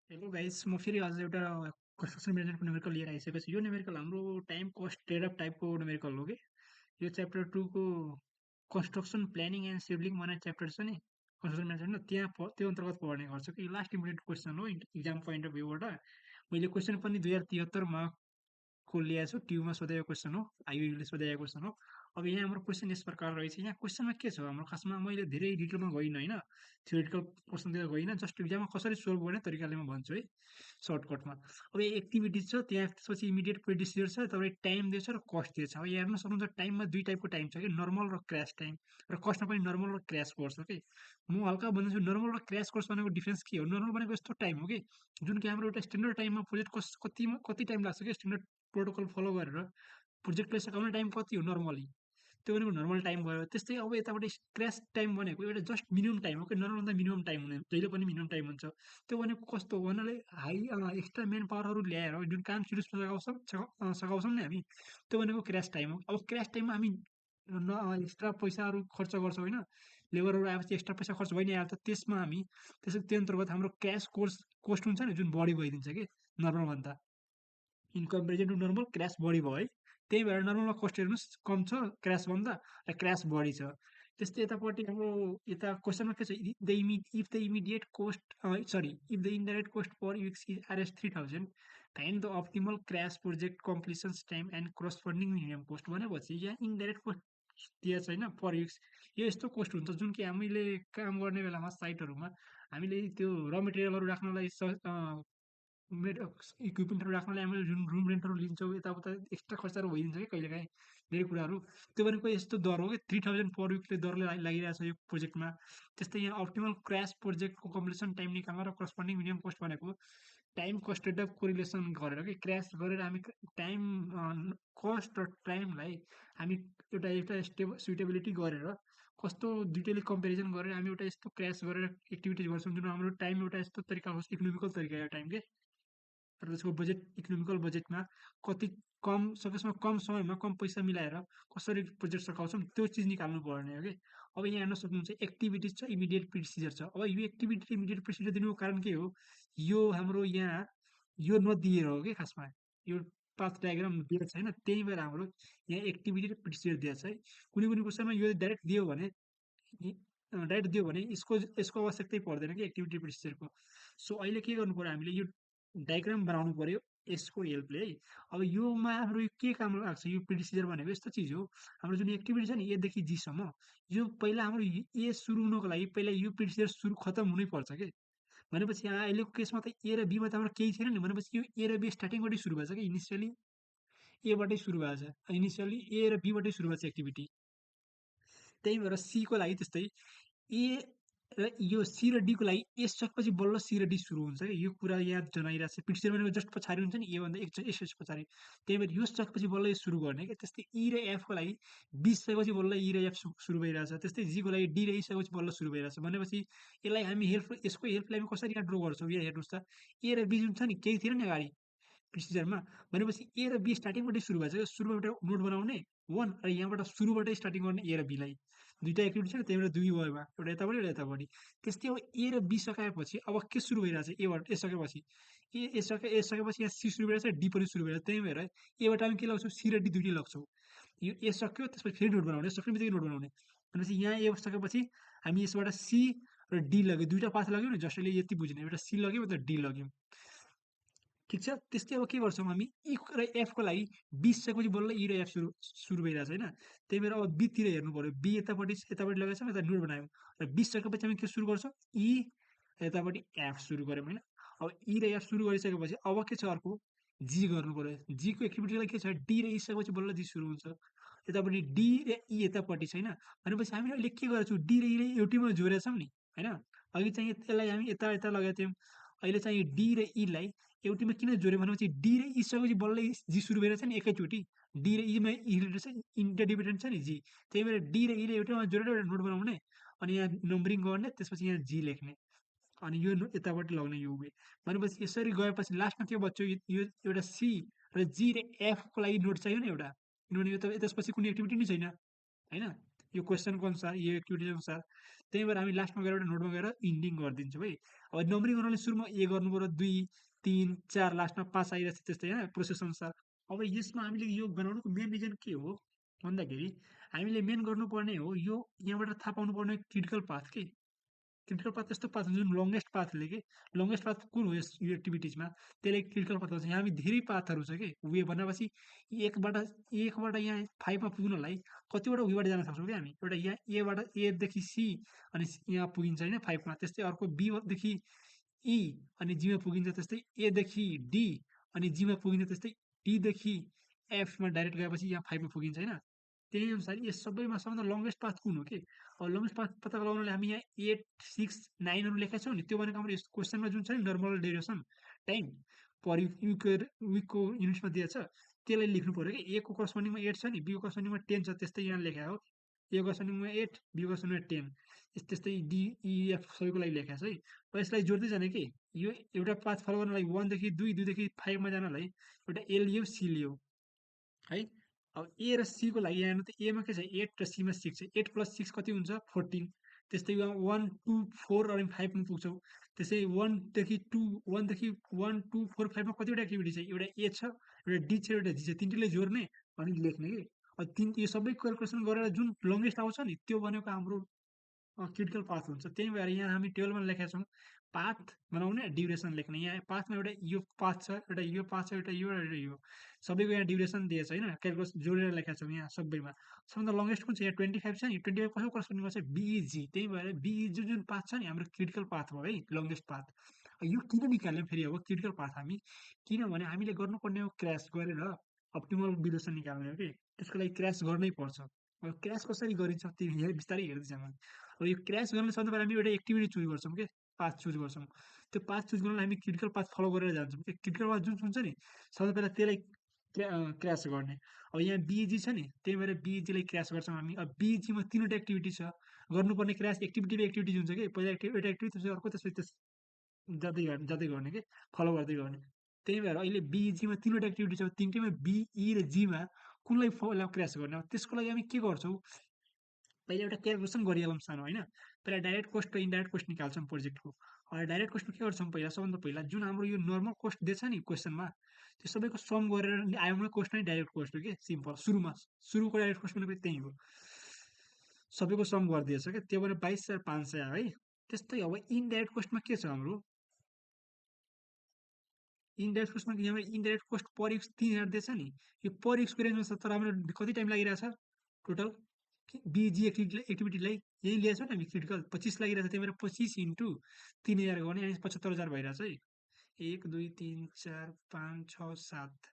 Hello guys, म फेरि आज एउटा कन्स्ट्रक्सन म्यानेजमेन्टको न्युमेरिकल लिएर आइसकेको छु। यो न्युमेरिकल हाम्रो टाइम कस्ट ट्रेड अफ टाइपको न्युमेरिकल हो कि यो च्याप्टर 2 को कन्स्ट्रक्सन प्लानिङ एन्ड सेड्युलिङ भन्ने च्याप्टर छ नि कन्स्ट्रक्सन म्यानेजमेन्ट त्यो अन्तर्गत पढ्ने गर्छु कि लास्ट इम्पोर्टेन्ट क्वेसन हो इक्जाम पोइन्ट अफ भ्यूबाट। मैले क्वेसन पनि 2073 को ल्याएको छु, ट्युमा सोधेको क्वेसन हो, आइयुले सोधेको क्वेसन हो। अब यहाँ हाम्रो क्वेसन यस प्रकार रहेछ। यहाँ क्वेसनमा के छ हाम्रो खासमा, मैले धेरै डिटेलमा गइनँ होइन, थ्योरिटिकल पोर्सनतिर गइनँ, जस्ट इक्जाममा कसरी सोल्भ गर्ने तरिकाले म भन्छु है सर्टकटमा। अब यो एक्टिभिटिज छ, त्यसपछि इमिडिएट प्रेडिसियर छ, तपाईँ टाइम दिएछ र कस्ट दिएछ। अब यहाँ हेर्न सक्नुहुन्छ टाइममा दुई टाइपको टाइम छ कि, नर्मल र क्रास टाइम, र कस्टमा पनि नर्मल र क्रास कोर्स हो कि। म हल्का भन्दैछु नर्मल र क्रास कोर्स भनेको डिफ्रेन्स के हो। नर्मल भनेको यस्तो टाइम हो कि जुन कि हाम्रो एउटा स्ट्यान्डर्ड टाइममा प्रोजेक्ट कति टाइम लाग्छ कि स्ट्यान्डर्ड प्रोटोकल फलो गरेर प्रोजेक्टलाई सकाउने टाइम कति हो नर्मली, त्यो भनेको नर्मल टाइम भयो। त्यस्तै अब यतापट्टि क्र्यास टाइम भनेको एउटा जस्ट मिनिमम टाइम हो कि, नर्मलभन्दा मिनिमम टाइम हुने, जहिले पनि मिनिमम टाइम हुन्छ। त्यो भनेको कस्तो हो भन्नाले हाई एक्स्ट्रा मेन पावरहरू ल्याएर जुन काम सुरु सघाउँछौँ नि हामी, त्यो भनेको क्र्यास टाइम हो। अब क्र्यास टाइममा हामी एक्स्ट्रा पैसाहरू खर्च गर्छौँ होइन, लेबरहरू आएपछि एक्स्ट्रा पैसा खर्च भइ नै हाल्छ, त्यसमा हामी त्यो अन्तर्गत हाम्रो क्यास कोस्ट हुन्छ नि जुन बढी भइदिन्छ कि नर्मलभन्दा, in comparison to normal crash बढी भयो है। त्यही भएर नर्मलमा कस्ट हेर्नुहोस् कम छ क्रासभन्दा, र क्रास बढी छ। त्यस्तै यतापट्टि हाम्रो यता क्वेसनमा के छ, if the immediate cost if the indirect cost per weeks is RS 3000, find the optimal crash project completion time and corresponding minimum cost भनेपछि यहाँ इन्डाइरेक्ट कोस्ट दिएको छैन पर युक्स। यो यस्तो कोस्ट हुन्छ जुन कि हामीले काम गर्ने बेलामा साइटहरूमा हामीले त्यो र मेटेरियलहरू राख्नलाई इक्विपमेन्टहरू राख्नलाई हामीले जुन रुम रेन्टहरू लिन्छौँ, यताउता एक्स्ट्रा खर्चहरू भइदिन्छ कि कहिलेकाहीँ धेरै कुराहरू। त्यो भनेको यस्तो दर हो कि 3000 पर विकले दरले लागिरहेको छ यो प्रोजेक्टमा। त्यस्तै यहाँ अप्टिमल क्रास प्रोजेक्टको कम्प्लिसन टाइम निकाल्न र करस्पोन्डिङ मिनिमम कोस्ट भनेको time cost rate of correlation गरेर कि क्रास गरेर हामी टाइम कस्ट र टाइमलाई हामी एउटा एउटा सुइटेबिलिटी गरेर कस्तो दुइटैले कम्पेरिजन गरेर हामी एउटा यस्तो क्रास गरेर एक्टिभिटिज गर्छौँ जुन हाम्रो टाइम एउटा यस्तो तरिका होस्, इकोनोमिकल तरिका हो टाइम के, र त्यसको बजेट इकोनोमिकल बजेटमा कति कम सकेसम्म कम समयमा कम पैसा मिलाएर कसरी प्रोजेक्ट सकाउँछौँ त्यो चिज निकाल्नु पर्ने हो कि। अब यहाँ हेर्न सक्नुहुन्छ एक्टिभिटिज छ, इमिडिएट प्रोसिजर छ। अब यो एक्टिभिटी इमिडिएट प्रोसिजर दिनुको कारण के हो, यो हाम्रो यहाँ यो नदिएर हो कि खासमा, यो पाथ डायग्राम दिएको छैन, त्यही भएर हाम्रो यहाँ एक्टिभिटी र प्रोसिजर दिएको छ है। कुनै कुनै क्वेसनमा यो डाइरेक्ट दियो भने यसको यसको आवश्यकतै पर्दैन कि एक्टिभिटी प्रोसिजरको। सो अहिले के गर्नु पर्यो, हामीले यो डायग्राम बनाउनु पर्यो यसको हेल्पले है। अब योमा हाम्रो के काम लाग्छ, यो प्रोसिजर भनेको यस्तो चिज हो, हाम्रो जुन एक्टिभिटी छ नि एदेखि जीसम्म, यो पहिला हाम्रो ए सुरु हुनको लागि पहिला यो प्रोसिजर सुरु खतम हुनै पर्छ कि। भनेपछि यहाँ अहिलेको केसमा त ए र बीमा त हाम्रो केही छैन नि, भनेपछि यो ए र बी स्टार्टिङबाटै सुरु भएको छ कि, इनिसियली एबाटै सुरु भएको छ, इनिसियली ए र बीबाटै सुरु भएको छ एक्टिभिटी। त्यही भएर सीको लागि त्यस्तै, ए र यो सी र डीको लागि एस सकेपछि बल्ल सी र डी सुरु हुन्छ कि, यो कुरा याद जनाइरहेको छ। पिक्चर भनेको जस्ट पछाडि हुन्छ नि, एभन्दा एस पछाडि, त्यही भएर यो सकेपछि बल्ल यो सुरु गर्ने क्या। त्यस्तै ई र एफको लागि 20 सकेपछि बल्ल ई र एफ सुरु भइरहेछ। त्यस्तै जीको लागि डी र ई सकेपछि बल्ल सुरु भइरहेछ। भनेपछि यसलाई हामी यसको हेल्पलाई हामी कसरी यहाँ ड्रो गर्छौँ, यहाँ हेर्नुहोस् त, ए र बी जुन छ नि केही थिएन नि अगाडि प्रोसिजरमा, भनेपछि ए र बी स्टार्टिङबाटै सुरु भएको छ। सुरुमा एउटा नोट बनाउने 1, र यहाँबाट सुरुबाटै स्टार्टिङ गर्ने ए र बीलाई, दुईवटा एक्टिभिटी छ नि, त्यही भएर दुई भएमा एउटा यतापट्टि एउटा यतापट्टि। त्यस्तै अब ए र बी सकाएपछि अब के सुरु भइरहेछ, एबाट ए सकेपछि ए सकेपछि यहाँ सी सुरु भइरहेछ, डी पनि सुरु भइरहेछ। त्यही भएर एबाट हामी के लाग्छौँ, सी र डी दुइटै लाग्छौँ। यो ए सक्यो त्यसपछि फेरि नोट बनाउने, सक्ने बित्तिकै नोट बनाउने। भनेपछि यहाँ ए सकेपछि हामी यसबाट सी र डी लग्यो, दुईवटा पाथ लग्यो नि, जसले यति बुझ्ने, एउटा सी लग्यो एउटा डी लग्यो। ठिक छ। त्यस्तै अब के गर्छौँ हामी, ई र एफको लागि 20 सकेपछि बल्ल ई र एफ सुरु भइरहेछ होइन। त्यही भएर अब बीतिर हेर्नु पऱ्यो, बी यतापट्टि लगाएछौँ, यता नोट बनायौँ, र 20 सकेपछि हामी के सुरु गर्छौँ, ई यतापट्टि एफ सुरु गऱ्यौँ होइन। अब ई र एफ सुरु गरिसकेपछि अब के छ अर्को, जी गर्नु पऱ्यो। जीको एक्टिभिटीलाई के छ, डी र ई सकेपछि बल्ल जी सुरु हुन्छ। यतापट्टि डी र ई यतापट्टि छैन, भनेपछि हामी अहिले के गरेछौँ, डी र ईलाई एउटैमा जोडेछौँ नि होइन। अघि चाहिँ यसलाई हामी यता यता लगाएको थियौँ, अहिले चाहिँ डी र ईलाई एउटीमा किन जोड्यो भनेपछि डी र ई सकेपछि बल्ल जी सुरु भइरहेछ नि एकैचोटि, डी र ईमा इन्टरडिपेन्डेन्ट छ नि जी। त्यही भएर डी र ईले एउटामा जोडेर एउटा नोट बनाउने, अनि यहाँ नम्बरिङ गर्ने, त्यसपछि यहाँ जी लेख्ने, अनि यो यतापट्टि लग्ने यो वे। भनेपछि यसरी गएपछि लास्टमा के बच्यो, यो एउटा सी र जी र एफको लागि नोट चाहियो नि एउटा, किनभने यो त त्यसपछि कुनै एक्टिभिटी नै छैन होइन। यो क्वेसनको अनुसार यो एक्टिभिटी अनुसार। त्यही भएर हामी लास्टमा गएर एउटा नोटमा गएर इन्डिङ गरिदिन्छौँ है। अब नम्बरिङ गर्नाले सुरुमा ए गर्नु पऱ्यो, 2 3 4 लास्टमा 5 आइरहेको छ त्यस्तै होइन प्रोसेस अनुसार। अब यसमा हामीले यो बनाउनुको मेन रिजन के हो भन्दाखेरि हामीले मेन गर्नुपर्ने हो यो यहाँबाट थाहा पाउनुपर्ने क्रिटिकल पाथ के। क्रिटिकल पाथ त्यस्तो पाथ जुन लङ्गेस्ट पाथले के लङ्गेस्ट पाथ कुन हो यो एक्टिभिटिजमा त्यसले क्रिटिकल पाथ भन्छ। यहाँ हामी धेरै पाथहरू छ कि वे भनेपछि एकबाट एकबाट यहाँ 5मा पुग्नलाई कतिवटा वेबाट जान सक्छौँ क्या हामी। एउटा यहाँ एबाट एदेखि सी अनि यहाँ पुगिन्छ होइन 5मा। त्यस्तै अर्को बीदेखि ई अनि जीमा पुगिन्छ। त्यस्तै एदेखि डी अनि जीमा पुगिन्छ। त्यस्तै डीदेखि एफमा डाइरेक्ट गएपछि यहाँ 5मा पुगिन्छ होइन। त्यही अनुसार यस सबैमा सबभन्दा लङ्गेस्ट पाथ कुन हो कि। अब लङ्गेस्ट पाथ पत्ता लगाउनलाई हामी यहाँ 8 6 9हरू लेखेका छौँ नि। त्यो भनेको हाम्रो यस क्वेसनमा जुन छ नि नर्मल ड्युरेसन टाइम पर विकको युनिट्समा दिएको छ त्यसलाई लेख्नु पऱ्यो कि। ए को करस्पोन्डिङमा 8 छ नि, बी को करस्पोन्डिङमा 10 छ। त्यस्तै यहाँ लेखेको हो ए को करस्पोन्डिङमा 8 बी को करस्पोन्डिङमा 10 त्यस्तै डिइएफ सबैको लागि लेखेको छ है। अब यसलाई जोड्दै जाने कि यो एउटा पाथ फलो गर्नलाई 1 देखि 2 2 देखि 5मा जानलाई एउटा ए लियो सी लियो है। अब ए र सी को लागि यहाँ त एमा के छ 8 र सीमा 6 छ। 8 + 6 कति हुन्छ 14। त्यस्तै 1 2 4 अनि 5मा पुग्छौँ। त्यसै 1 देखि 1 2 4 5मा कतिवटा एक्टिभिटी छ एउटा ए छ एउटा डी छ एउटा जी छ। तिनटैले जोड्ने अनि लेख्ने कि। यो सबै क्यालकुलेसन गरेर जुन लङ्गेस्ट आउँछ नि त्यो भनेको हाम्रो क्रिटिकल पाथ हुन्छ। त्यही भएर यहाँ हामी टेबलमा लेखेका छौँ पाथ बनाउने ड्युरेसन लेख्ने। यहाँ पाथमा एउटा यो पाथ छ एउटा यो पाथ छ एउटा यो सबैको यहाँ ड्युरेसन दिएछ होइन। क्यालकुलेसन जोडेर लेखेका छौँ यहाँ सबैमा। सबभन्दा लङ्गेस्ट कुन छ यहाँ 25 छ नि। 25 कसको करस्पोन्डिङ गर्छ बिइजी। त्यही भएर बिइजी जुन पाथ छ नि हाम्रो क्रिटिकल पाथ हो है लङ्गेस्ट पाथ। यो किन निकाल्ने फेरि अब क्रिटिकल पाथ हामी किनभने हामीले गर्नुपर्ने हो क्र्यास गरेर अप्टिमल ड्युरेसन निकाल्ने हो कि। त्यसको लागि क्र्यास गर्नै पर्छ। अब क्र्यास कसरी गरिन्छ त्यो बिस्तारै हेर्दै जाँदा अब यो क्र्यास गर्न सबभन्दा पहिला हामी एउटा एक्टिभिटी चुज गर्छौँ कि पाथ चुज गर्छौँ। त्यो पाथ चुज गर्नलाई हामी क्रिटिकल पाथ फलो गरेर जान्छौँ कि। क्रिटिकल पाथ जुन हुन्छ नि सबभन्दा पहिला त्यसलाई क्र्यास गर्ने। अब यहाँ बिइजी छ नि त्यही भएर बिइजीलाई क्र्यास गर्छौँ हामी। अब बिइजीमा 3वटा एक्टिभिटी छ गर्नुपर्ने क्र्यास एक्टिभिटी बाई एक्टिभिटी हुन्छ कि। पहिला एउटा एक्टिभिटी त्यसपछि अर्को त्यसपछि त्यस जाँदै गर्ने कि फलो गर्दै गर्ने। त्यही भएर अहिले बिइजीमा 3वटा एक्टिभिटी छ। तिनटैमा बिई र जीमा कुनलाई पहिला क्र्यास गर्ने। अब त्यसको लागि हामी के गर्छौँ पहिला एउटा क्यालकुलेसन गरिहालौँ सानो होइन। पहिला डाइरेक्ट कोस्ट र इन्डाइरेक्ट कोस्ट निकाल्छौँ प्रोजेक्टको। डाइरेक्ट कोस्टमा के गर्छौँ पहिला सबभन्दा पहिला जुन हाम्रो यो नर्मल कोस्ट दिएछ नि क्वेसनमा त्यो सबैको सम गरेर आउने कोस्ट नै डाइरेक्ट कोस्ट हो कि सिम्पल। सुरुको डाइरेक्ट कोस्ट भनेको त्यही हो सबैको सम गरिदिएछ क्या। त्यो भएर 22,500 आयो है। त्यस्तै अब इनडाइरेक्ट कोस्टमा के छ हाम्रो इनडाइरेक्ट कोस्टमा यहाँ इनडाइरेक्ट कोस्ट पर युक्स 3,000 दिएछ नि। यो पर युक्सको रेन्जमा छ तर हाम्रो कति टाइम लागिरहेछ टोटल बिजी एक्टिभिटीलाई यही लिएछ नि हामी क्रिटिकल 25 लागिरहेछ। त्यही भएर 25 × 3,000 गर्ने अनि 75,000 भइरहेछ है। 1 2 3 4 5 6 7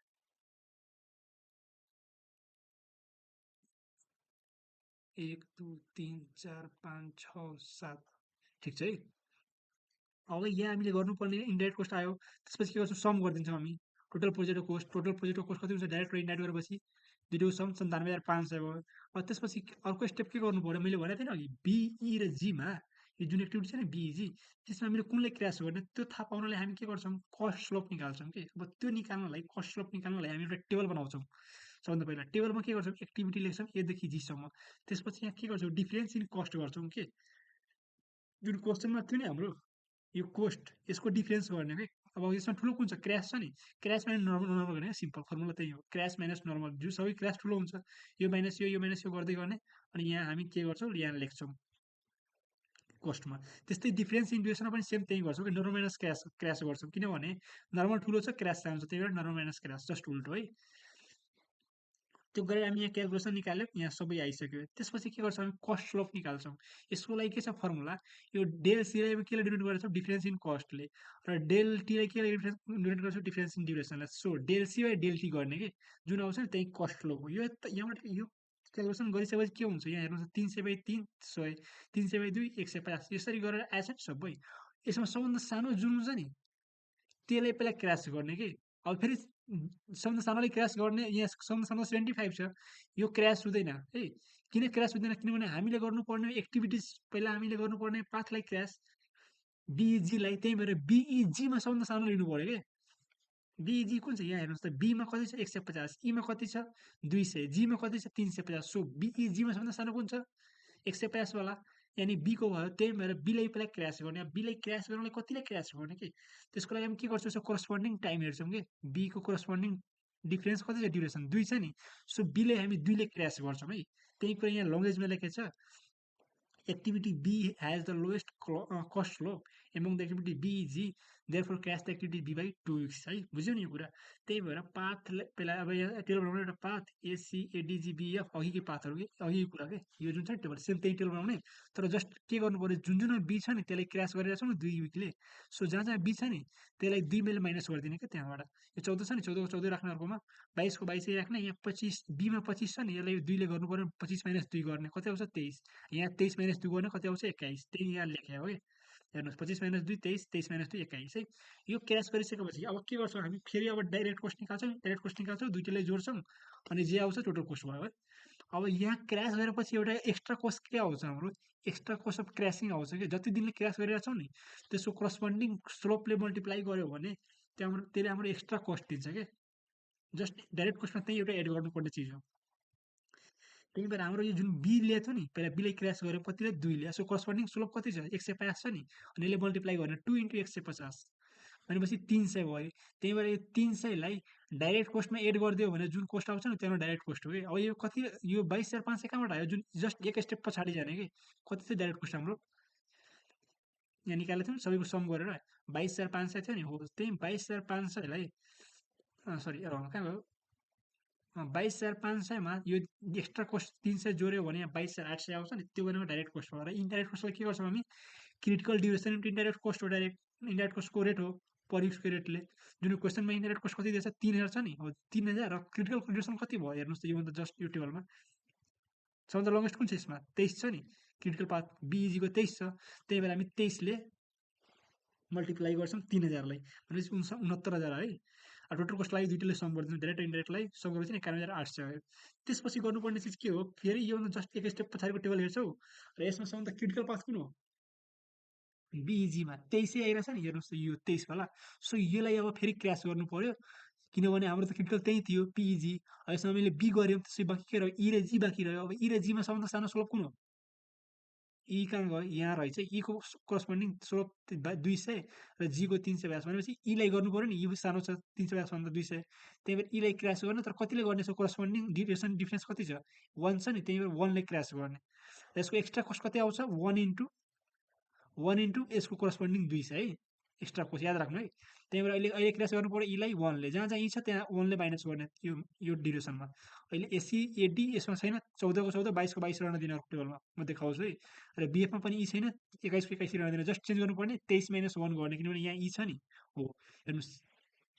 1 2 3 4 5 6 7 ठिक छ है। अब यहाँ हामीले गर्नुपर्ने इन्डाइरेक्ट कोस्ट आयो। त्यसपछि के गर्छौँ सम गरिदिन्छौँ हामी टोटल प्रोजेक्टको कोस्ट कति हुन्छ डाइरेक्ट र इन्डाइरेक्ट गरेपछि दुइटैको सम 97,500 भयो। अब त्यसपछि अर्को स्टेप के गर्नु पर्यो मैले भनेको थिएँ अघि बिई र जीमा यो जुन एक्टिभिटी छ नि बिइजी त्यसमा हामीले कुनलाई क्र्यास गर्ने त्यो थाहा पाउनलाई हामी के गर्छौँ कस्ट स्लोप निकाल्छौँ कि। अब त्यो निकाल्नलाई कस्ट स्लोप निकाल्नलाई हामी एउटा टेबल बनाउँछौँ। सबभन्दा पहिला टेबलमा के गर्छौँ एक्टिभिटी लेख्छौँ एदेखि जीसम्म। त्यसपछि यहाँ के गर्छौँ डिफरेन्स इन कस्ट गर्छौँ के। जुन क्वेसनमा थियो नि हाम्रो यो कोस्ट यसको डिफरेन्स गर्ने है। अब यसमा ठुलो कुन छ क्र्यास छ नि। क्र्यास माइनस नर्मल गर्ने सिम्पल फर्मुला त्यही हो क्र्यास माइनस नर्मल। जो सबै क्र्यास ठुलो हुन्छ यो माइनस यो माइनस यो गर्दै गर्ने अनि यहाँ हामी के गर्छौँ यहाँ लेख्छौँ कोस्टमा। त्यस्तै डिफरेन्स इन ड्युरेसनमा पनि सेम त्यही गर्छौँ कि नर्मल माइनस क्र्यास गर्छौँ किनभने नर्मल ठुलो छ क्र्यास सानो छ त्यही भएर नर्मल माइनस क्र्यास जस्ट उल्टो है। त्यो गरेर हामी यहाँ क्यालकुलेसन निकाल्यौँ यहाँ सबै आइसक्यो। त्यसपछि के गर्छौँ हामी कस्ट स्लोप निकाल्छौँ। यसको लागि के छ फर्मुला यो डेल सीलाई केले डिनोट गर्छौँ डिफरेन्स इन कस्टले र डेल टीलाई केले डिनोट गर्छौँ डिफरेन्स इन ड्युरेसनलाई। So del C by del T गर्ने कि जुन आउँछ नि त्यही कस्ट स्लोप हो। यो यहाँबाट यो क्यालकुलेसन गरिसकेपछि के हुन्छ यहाँ हेर्नुहोस् 300/3 100 300/2 150 यसरी गरेर आएछ नि सबै। यसमा सबभन्दा सानो जुन हुन्छ नि त्यसलाई पहिला क्र्यास गर्ने कि। अब फेरि सबभन्दा सानोलाई क्र्यास गर्ने यहाँ सबभन्दा सानो 75 छ यो क्र्यास हुँदैन है। किन क्र्यास हुँदैन किनभने हामीले गर्नुपर्ने एक्टिभिटिज पहिला हामीले गर्नुपर्ने पाथलाई क्र्यास बिइजीलाई। त्यही भएर बिइजीमा सबभन्दा सानो लिनु पऱ्यो कि बिजी कुन छ यहाँ हेर्नुहोस् त, बीमा कति छ 150, ईमा कति छ 200, जीमा कति छ 350। सो बिईजीमा सबभन्दा सानो कुन छ 150 वाला, यानि बीको भयो। त्यही भएर बीलाई पहिला क्र्यास गर्ने। अब बीलाई क्र्यास गर्नलाई कतिले क्र्यास गर्ने कि त्यसको लागि हामी के गर्छौँ, करस्पोन्डिङ टाइम हेर्छौँ कि बीको करस्पोन्डिङ डिफरेन्स कति छ, ड्युरेसन 2 छ नि। सो बीलाई हामी 2ले क्र्यास गर्छौँ है। त्यही कुरा यहाँ लङ्ग्वेजमा लेखेको छ, activity B has the lowest cost slope among the activity B is G, therefore crash the activity B by 2x है। बुझ्यौ नि यो कुरा। त्यही भएर पाथ पहिला अब यहाँ टेबल बनाउने एउटा पाथ ACADGBF अघिकै पाथहरू के अघिकै कुरा के यो जुन छ नि टेबल सेम त्यही टेबल बनाउने, तर जस्ट के गर्नु पर्यो, जुन जुन बी छ नि त्यसलाई क्रास गरिरहेको छ नि 2 विकले। सो जहाँ जहाँ बी छ नि त्यसलाई 2 मैले माइनस गरिदिने क्या त्यहाँबाट। यो 14 छ नि 14 को 14 राख्ने, अर्कोमा 22 को 22 राख्ने, यहाँ 25 बीमा 25 छ नि यसलाई 2ले गर्नु पर्यो, 25 माइनस 2 गर्ने कति आउँछ 23। यहाँ 23 माइनस 2 गर्ने कति आउँछ 21, त्यही यहाँ लेखे हो कि। हेर्नुहोस् 25 माइनस 2 23, 23 माइनस 2 21 है। यो क्यास गरिसकेपछि अब के गर्छौँ हामी, फेरि अब डाइरेक्ट कोस्ट निकाल्छौँ, डाइरेक्ट कोस्ट निकाल्छौँ, दुइटैलाई जोड्छौँ अनि जे आउँछ टोटल कोस्ट भयो है। अब यहाँ क्रास गरेपछि एउटा एक्स्ट्रा कोस्ट के आउँछ हाम्रो, एक्स्ट्रा कोस्ट अफ क्रासिङ आउँछ कि जति दिनले क्रास गरिरहेको छौँ नि त्यसको करस्पोन्डिङ स्लोपले मल्टिप्लाई गर्यो भने त्यहाँबाट त्यसले हाम्रो एक्स्ट्रा कोस्ट दिन्छ क्या। जस्ट डाइरेक्ट कोस्टमा त्यही एउटा एड गर्नुपर्ने चिज हो। त्यही भएर हाम्रो यो जुन बी ल्याएको थियो नि पहिला बीलाई क्रास गऱ्यो कतिले 2ले, सो करस्पोन्डिङ स्लोप कति छ 150 छ नि, अनि यसले मल्टिप्लाई गर्ने 2 इन्टु 150 भनेपछि 300 भयो। त्यही भएर यो 300लाई डाइरेक्ट कोस्टमा एड गरिदियो भने जुन कोस्ट आउँछ नि त्यो डाइरेक्ट कोस्ट हो कि। अब यो कति, यो 22,500 कहाँबाट आयो, जुन जस्ट एक स्टेप पछाडि जाने कि कति चाहिँ डाइरेक्ट कोस्ट हाम्रो यहाँ निकालेको थियौँ सबैको सम गरेर 22,500 थियो नि हो। त्यही 22,500लाई सरी कहाँ गयो, 22,500मा यो एक्स्ट्रा कोस्ट 300 जोड्यो भने यहाँ 22,800 आउँछ नि, त्यो भनेको डाइरेक्ट कोस्ट हो। र इन्डाइरेक्ट कोस्टलाई के गर्छौँ हामी, critical duration into indirect cost हो, डाइरेक्ट इन्डाइरेक्ट कोस्टको रेट हो पर युजको रेटले। जुन क्वेसनमा इन्डाइरेक्ट कोस्ट कति दिएछ 3,000 छ नि हो, 3,000 र क्रिटिकल ड्युरेसन कति भयो हेर्नुहोस् त, योभन्दा जस्ट यो टेबलमा सबभन्दा लङ्गेस्ट कुन छ यसमा 23 छ नि, क्रिटिकल पाथ बिइजीको 23 छ। त्यही भएर हामी 23ले मल्टिप्लाई गर्छौँ 3,000लाई भनेपछि 69,000 है। टोटल कोस्ट लागि दुइटैले सम गरिदिनु, डाइरेक्ट इन्डाइरेक्टलाई सम गरेपछि 51,800 आयो। त्यसपछि गर्नुपर्ने चिज के हो, फेरि योभन्दा जस्ट एक स्टेप पछाडिको टेबल हेर्छौँ र यसमा सबभन्दा क्रिटिकल पाथ कुन हो बिइजीमा 23 आइरहेछ नि, हेर्नुहोस् त यो 23 वाला। सो यसलाई अब फेरि क्र्यास गर्नु पर्यो किनभने हाम्रो त क्रिटिकल त्यही थियो पिइजी। यसमा मैले बी गऱ्यौँ त्यसै बाँकी के रह्यो, ई र जी बाँकी रह्यो। अब ई र जीमा सबभन्दा सानो स्लोप कुन हो, ई कहाँ गयो, यहाँ रहेछ, ईको करस्पोन्डिङ स्लोप 200 र जीको 350 भनेपछि ईलाई गर्नु पऱ्यो नि, ई सानो छ 350 भन्दा 200। त्यही भएर ईलाई क्रास गर्ने, तर कतिले गर्ने छ करस्पोन्डिङ ड्युरेसन डिफ्रेन्स कति छ 1 छ नि, त्यही भएर 1ले क्रास गर्ने। यसको एक्स्ट्रा कोस्ट कति आउँछ 1 इन्टु यसको करस्पोन्डिङ 200 है, एक्स्ट्रा कोस्ट याद राख्नु है। त्यही भएर अहिले अहिले क्रास गर्नु पऱ्यो ईलाई 1ले, जहाँ जहाँ ई छ त्यहाँ 1ले माइनस गर्ने यो ड्युरेसनमा। अहिले एसी एडी यसमा छैन, 14 को 14 22 को 22 रहन दिने अर्को टेबलमा म देखाउँछु है। र बिएफमा पनि ई छैन, 21 को 21 रहन दिने, जस्ट चेन्ज गर्नुपर्ने 23 माइनस 1 गर्ने किनभने यहाँ ई छ नि हो। हेर्नुहोस्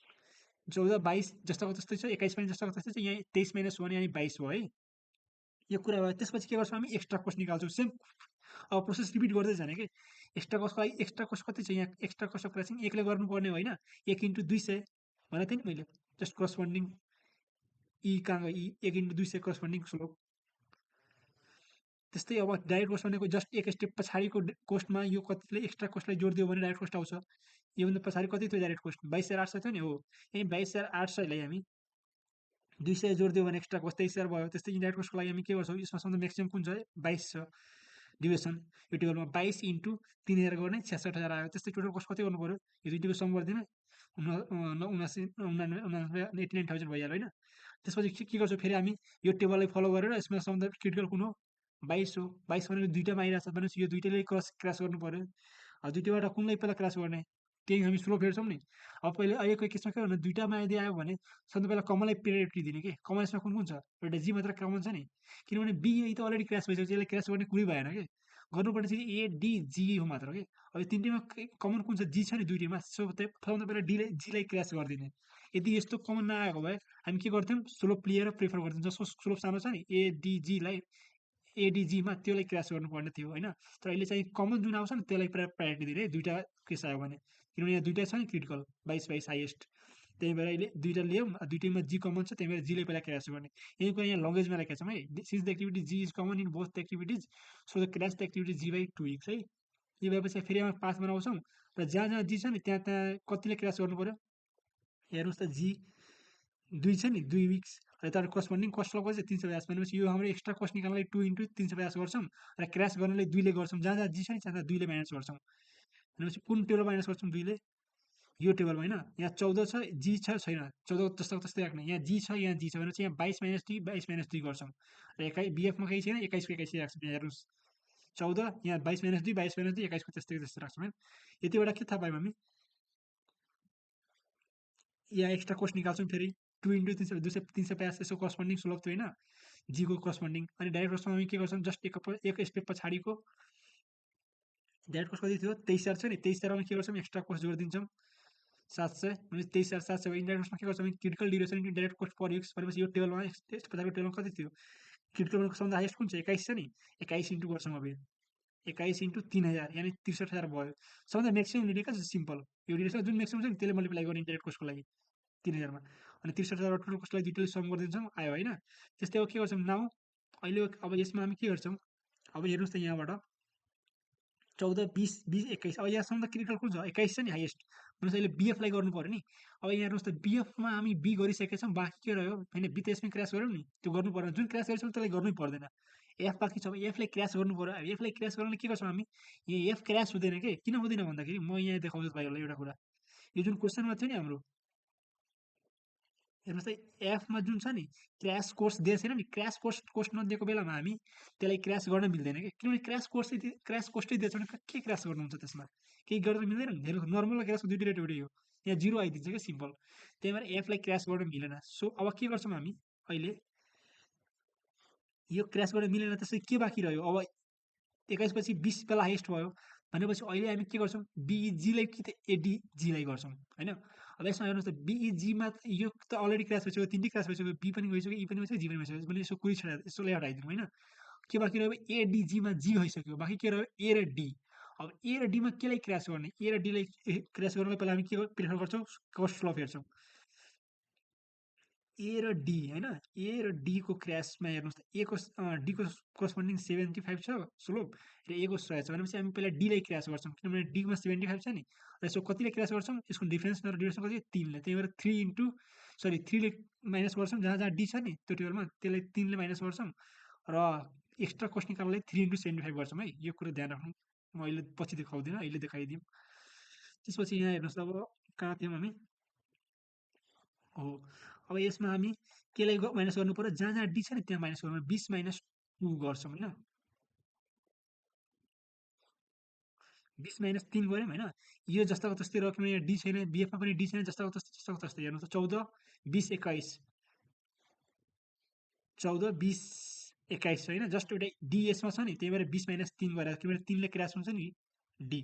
14 22 जस्ताको जस्तै छ, 21 पनि जस्ताको जस्तै छ, यहाँ 23 माइनस 1 यानि 22 भयो है। यो कुरा भयो। त्यसपछि के गर्छौँ हामी एक्स्ट्रा कोस्ट निकाल्छौँ, सेम अब प्रोसेस रिपिट गर्दै जाने कि। एक्स्ट्रा कोस्टको लागि एक्स्ट्रा कोस्ट कति छ यहाँ, एक्स्ट्रा कोस्ट अफ क्रासिङ 1ले गर्नुपर्ने होइन, 1 इन्टु 200 भनेको थिएँ नि मैले, जस्ट करस्पोन्डिङ ई कहाँ गयो, ई 1 इन्टु 200 करस्पोन्डिङ स्लोप। त्यस्तै अब डाइरेक्ट कोस्ट भनेको जस्ट एक स्टेप पछाडिको कोस्टमा यो कतिले एक्स्ट्रा कोस्टलाई जोडिदियो भने डाइरेक्ट कोस्ट आउँछ। योभन्दा पछाडि कति थियो डाइरेक्ट कोस्ट 22,800 थियो नि हो, यहीँ 22,800लाई हामी 200 जोडिदियो भने एक्स्ट्रा कोस्ट 23,000 भयो। त्यस्तै इन्डाइरेक्ट कोस्टको लागि हामी के गर्छौँ, यसमा सबभन्दा म्याक्सिमम् कुन छ 22 छ ड्युरेसन, यो टेबलमा 22 इन्टु 3,000 गर्ने 66,000 आयो। त्यस्तै टोटल कोस्ट कति गर्नु पऱ्यो, यो दुइटोको सम गरिदिनु 89,000 भइहाल्यो होइन। त्यसपछि के गर्छौँ फेरि हामी यो टेबललाई फलो गरेर यसमा सबभन्दा क्रिटिकल कुन हो 22 हो। 22 भनेको दुइटामा आइरहेको छ भनेपछि यो दुइटैले क्रास गर्नु पऱ्यो। दुइटैबाट कुनलाई पहिला क्रास गर्ने, त्यही हामी स्लोप हेर्छौँ नि। अब पहिले अहिलेको केसमा के भन्नु, दुइटामा यदि आयो भने सबभन्दा पहिला कमनलाई प्रायोरिटी दिने कि, कमन यसमा कुन कुन छ, एउटा जी मात्र कमन छ नि, किनभने बी त अलरेडी क्रास भइसक्यो, यसलाई क्रास गर्ने कुरै भएन कि। गर्नुपर्ने चाहिँ ए डी जी हो मात्र कि। अब यो तिनटैमा कमन कुन छ, जी छ नि दुइटैमा, सबभन्दा पहिला डीलाई जीलाई क्रास गरिदिने। यदि यस्तो कमन नआएको भए हामी के गर्थ्यौँ, स्लोप लिएर प्रिफर गर्थ्यौँ, जसको स्लोप सानो छ नि एडिजीलाई एडिजीमा त्यसलाई क्रास गर्नुपर्ने थियो होइन। तर अहिले चाहिँ कमन जुन आउँछ नि त्यसलाई प्रायोरिटी दिने दुइटा केस आयो भने, किनभने यहाँ दुइटा छ नि क्रिटिकल 22 हाइएस्ट। त्यही भएर अहिले दुइटा ल्याउँ, दुइटैमा जी कमन छ, त्यही भएर जीले पहिला क्रास गर्ने। यही कुरा यहाँ लङ्गेजमा लेखेको छौँ है, since the activity G is common in both the activities so the crash the activity G by 2x है। यो भएपछि फेरि हामी पाथ बनाउँछौँ र जहाँ जहाँ जी छ नि त्यहाँ त्यहाँ कतिले क्रास गर्नु पऱ्यो हेर्नुहोस् त जी 2 छ नि 2 विक्स र तर करस्पोन्डिङ कस्ट लगभग चाहिँ 350 भनेपछि यो हाम्रो एक्स्ट्रा कस्ट निकाल्नलाई 2 इन्टु 350 गर्छौँ र क्रास गर्नलाई 2 ले गर्छौँ जहाँ जहाँ जी छ नि त्यहाँ 2 ले माइनस गर्छौँ भनेपछि कुन टेबल माइनस गर्छौँ 2 ले यो टेबलमा होइन यहाँ 14 छ जी छ छैन 14 जस्तो त्यस्तै राख्ने यहाँ जी छ यहाँ जी छ भनेपछि यहाँ 22 माइनस 2 22 माइनस 2 गर्छौँ र बिएफमा केही छैन 21 को 21 राख्छौँ यहाँ हेर्नुहोस् 14 यहाँ 22 माइनस 2 22 माइनस 2 21 को त्यस्तै त्यस्तै राख्छौँ होइन यतिबाट के थाहा पायौँ हामी यहाँ एक्स्ट्रा कोस्ट निकाल्छौँ फेरि 2 इन्टु 350 यसो करस्पोन्डिङ सुलभ थियो होइन जीको करस्पोन्डिङ अनि डाइरेक्ट कोस्टमा हामी के गर्छौँ जस्ट एक स्टेप पछाडिको डाइरेक्ट कोस्ट कति थियो 23,000 छ नि 23,000मा के गर्छौँ एक्स्ट्रा कोस्ट जोडिदिन्छौँ 700 भनेपछि 23,700 इन्डाइरेक्ट कोस्टमा के गर्छौँ critical duration into direct cost per weeks भनेपछि यो टेबलमा यस पछाडिको टेबलमा कति थियो क्रिटिकल सबभन्दा हाइएस्ट कुन छ 21 छ नि 21 इन्टु गर्छौँ अब 21 इन्टु 3,000 यानि 63,000 भयो सबभन्दा म्याक्सिमम लिने क्या सिम्पल यो ड्युरेसन जुन म्याक्सिमम छ नि त्यसले मल्टिप्लाई गर्ने इन्डाइरेक्ट कोस्टको लागि 3,000मा अनि 63,000 टोटल कोस्टलाई दुइटैले सम गरिदिन्छौँ आयो होइन त्यस्तै अब के गर्छौँ नाउ अहिले अब यसमा हामी के गर्छौँ अब हेर्नुहोस् त यहाँबाट 14 20 20 21 अब यहाँसम्म त क्रिटिकल कुन छ 21 छ नि हाइएस्ट भनेपछि अहिले बिएफलाई गर्नु पऱ्यो नि अब यहाँ हेर्नुहोस् त बिएफमा हामी बी गरिसकेका छौँ बाँकी के रह्यो होइन बी त यसमै क्रास गऱ्यौँ नि त्यो गर्नु परेन जुन क्रास गरिसक्यौँ त्यसलाई गर्नै पर्दैन एफ बाँकी छ एफलाई क्रास गर्नु पऱ्यो एफलाई क्रास गर्नले के गर्छौँ हामी यहाँ एफ क्रास हुँदैन कि किन हुँदैन भन्दाखेरि म यहाँ देखाउँछु तपाईँहरूलाई एउटा कुरा यो जुन क्वेसनमा थियो नि हाम्रो हेर्नुहोस् त एफमा जुन छ नि क्रास कोर्स दिएको छैन नि क्रास कोर्स कोस्ट नदिएको बेलामा हामी त्यसलाई क्रास गर्न मिल्दैन कि किनभने क्रास कोस्टै दिएछ भने के क्रास गर्नुहुन्छ त्यसमा केही गर्न मिल्दैन नि हेर्नु नर्मल क्रासको दुइटै रेट एउटै हो यहाँ जिरो आइदिन्छ क्या सिम्पल त्यही भएर एफलाई क्रास गर्न मिलेन सो अब के गर्छौँ हामी अहिले यो क्रास गर्न मिलेन त्यसै के बाँकी रह्यो अब 21 पछि 20 बेला हाइएस्ट भयो भनेपछि अहिले हामी के गर्छौँ बिइजीलाई कि त एडिजीलाई गर्छौँ होइन अब यसमा हेर्नुहोस् त बिइजीमा यो त अलरेडी क्रास भइसक्यो तिनटै क्रास भइसक्यो बी पनि गइसक्यो ई पनि भइसक्यो जी पनि भइसक्यो मैले यसो कुरी छोडा यसो लेआउट आइदिउँ होइन के बाँकी रह्यो एडिजीमा जी भइसक्यो बाँकी के रह्यो ए र डी अब ए र डीमा केलाई क्रास गर्ने ए र डीलाई क्रास गर्नलाई पहिला हामी के प्रिफर गर्छौँ कस्ट फ्लप हेर्छौँ ए र डी होइन ए र डीको क्रासमा हेर्नुहोस् त एको डीको करस्पोन्डिङ 75 छ स्लोप र एको 100 छ भनेपछि हामी पहिला डीलाई क्रास गर्छौँ किनभने डीमा 75 छ नि र यसो कतिले क्रास गर्छौँ यसको डिफ्रेन्स र ड्युरेसन कति 3ले त्यही भएर 3 इन्टु सरी 3ले माइनस गर्छौँ जहाँ जहाँ डी छ नि त्यो टेबलमा त्यसलाई 3ले माइनस गर्छौँ र एक्स्ट्रा कोस्ट निकाल्नलाई 3 इन्टु 75 गर्छौँ है यो कुरो ध्यान राख्नु म अहिले पछि देखाउँदिनँ अहिले देखाइदिउँ त्यसपछि यहाँ हेर्नुहोस् अब कहाँ थियौँ हामी हो अब यसमा हामी केलाई माइनस गर्नु पऱ्यो जहाँ जहाँ डी छ नि त्यहाँ माइनस गर्नु 20 माइनस 2 गर्छौँ होइन 20 माइनस 3 गऱ्यौँ होइन यो जस्ताको तस्तै रह्यो किनभने यहाँ डी छैन बिएफमा पनि डी छैन जस्ताको तस्तै हेर्नु त 14 20 21 14 20 21 होइन जस्ट एउटा डी यसमा छ नि त्यही भएर 20 माइनस 3 गरेर किनभने 3ले क्रास हुन्छ नि डी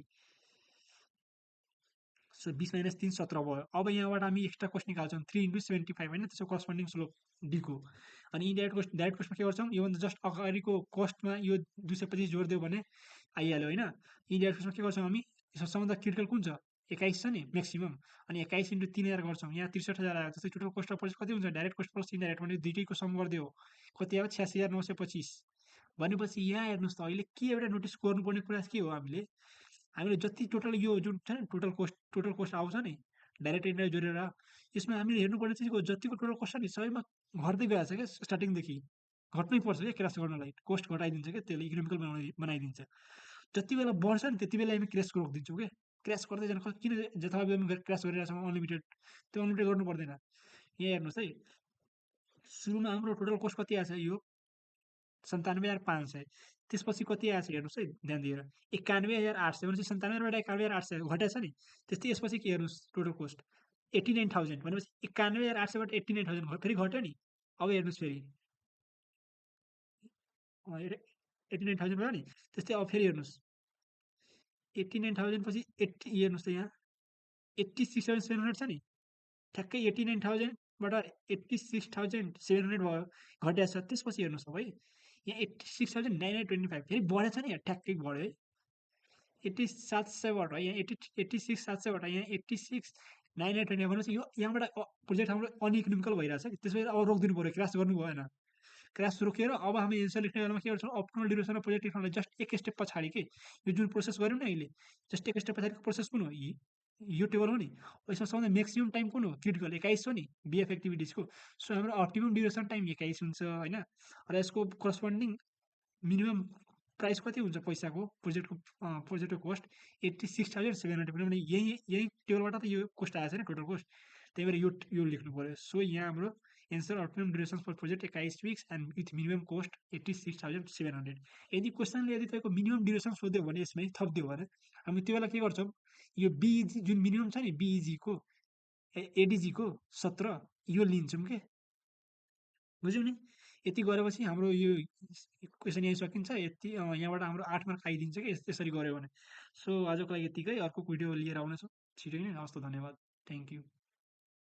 सो 20 माइनस 3 17 भयो अब यहाँबाट हामी एक्स्ट्रा कोस्ट निकाल्छौँ 3 इन्टु 75 होइन त्यसको करस्पोन्डिङ स्लोप डीको अनि इन्डाइरेक्ट कोस्ट डाइरेक्ट कोस्टमा के गर्छौँ योभन्दा जस्ट अगाडिको कोस्टमा यो 225 जोडिदियो भने आइहाल्यो होइन इन्डाइरेक्ट कोस्टमा के गर्छौँ हामी यसमा सबभन्दा क्रिटिकल कुन छ 21 छ नि म्याक्सिमम् अनि 21 इन्टु 3,000 गर्छौँ यहाँ 63,000 आयो त्यस्तै टोटल कोस्ट अफ कति हुन्छ डाइरेक्ट कोस्ट प्लस इन्डाइरेक्ट भने दुइटैको सम गरिदियो कति आयो 86,925 भनेपछि यहाँ हेर्नुहोस् त अहिले के एउटा नोटिस गर्नुपर्ने कुरा के हो हामीले जति टोटल यो जुन छ नि टोटल कोस्ट आउँछ नि डाइरेक्ट इन्डाइरेक्ट जोडेर यसमा हामीले हेर्नुपर्ने चाहिँ जतिको टोटल कोस्ट छ नि सबैमा घट्दै गएको छ क्या स्टार्टिङदेखि घट्नै पर्छ क्या क्रास गर्नलाई कोस्ट घटाइदिन्छ क्या त्यसले इकोनोमिकल बनाइदिन्छ जति बेला बढ्छ नि त्यति बेला हामी क्रासको रोकिदिन्छौँ क्या क्रास गर्दै जानु किन जथाभावी क्रास गरिरहेको छौँ अनलिमिटेड त्यो अनलिमिटेड गर्नु पर्दैन यहाँ हेर्नुहोस् है सुरुमा हाम्रो टोटल कोस्ट कति आएको छ यो 97,500 त्यसपछि कति आएछ हेर्नुहोस् है ध्यान दिएर 91,800 भनेपछि 97,बाट 91,800 घटेछ नि त्यस्तै यसपछि के हेर्नुहोस् टोटल कोस्ट 89,000 भनेपछि 91,800बाट 89,000 फेरि घट्यो नि अब हेर्नुहोस् फेरि 89,000 भयो नि त्यस्तै अब फेरि हेर्नुहोस् 89,000 पछि 80 हेर्नुहोस् त यहाँ 86,700 छ नि ठ्याक्कै 89,000बाट 86,700 भयो घटेको छ त्यसपछि हेर्नुहोस् अब है यहाँ 86,925 फेरि बढेछ नि यहाँ ठ्याक्कै बढ्यो है 8700बाट यहाँ 86,700बाट यहाँ 86,925 भनेपछि यो यहाँबाट प्रोजेक्ट हाम्रो अनइकोनोमिकल भइरहेछ कि त्यसपछि अब रोकिदिनु पऱ्यो क्रास गर्नु भएन क्रास रोकेर अब हामी एन्सर लेख्ने बेलामा के गर्छौँ अप्टिमल ड्युरेसन प्रोजेक्ट लेख्नलाई जस्ट एक स्टेप पछाडि के यो जुन प्रोसेस गऱ्यौँ नि अहिले जस्ट एक स्टेप पछाडिको प्रोसेस कुन हो यो टेबल हो नि, यसमा सबभन्दा म्याक्सिमम टाइम कुन हो? क्रिटिकल 21 हो नि बिएफ एक्टिभिटिजको। सो हाम्रो अप्टिमम ड्युरेसन टाइम 21 हुन्छ होइन। र यसको करस्पोन्डिङ मिनिमम प्राइस कति हुन्छ पैसाको प्रोजेक्टको कोस्ट 86,700, किनभने यही टेबलबाट त यो कोस्ट आएको छैन टोटल कोस्ट, त्यही भएर यो लेख्नु पऱ्यो। सो यहाँ हाम्रो answer optimum duration for project 21 weeks and with minimum cost 86,700। यदि क्वेसनले यदि तपाईँको मिनिमम ड्युरेसन सोध्यो भने यसमै थपिदियो भने हामी त्यो बेला के गर्छौँ, यो बिइजी जुन मिनिमम छ नि बिइजीको एडिजीको 17 यो लिन्छौँ के, बुझ्यौ नि। यति गरेपछि हाम्रो यो क्वेसन यहीँ सकिन्छ। यति यहाँबाट हाम्रो 8 मार्क आइदिन्छ कि यसरी गऱ्यो भने। सो आजको लागि यतिकै, अर्को भिडियो लिएर आउनेछु छिटै नै। हस् त, धन्यवाद, थ्याङ्क यू।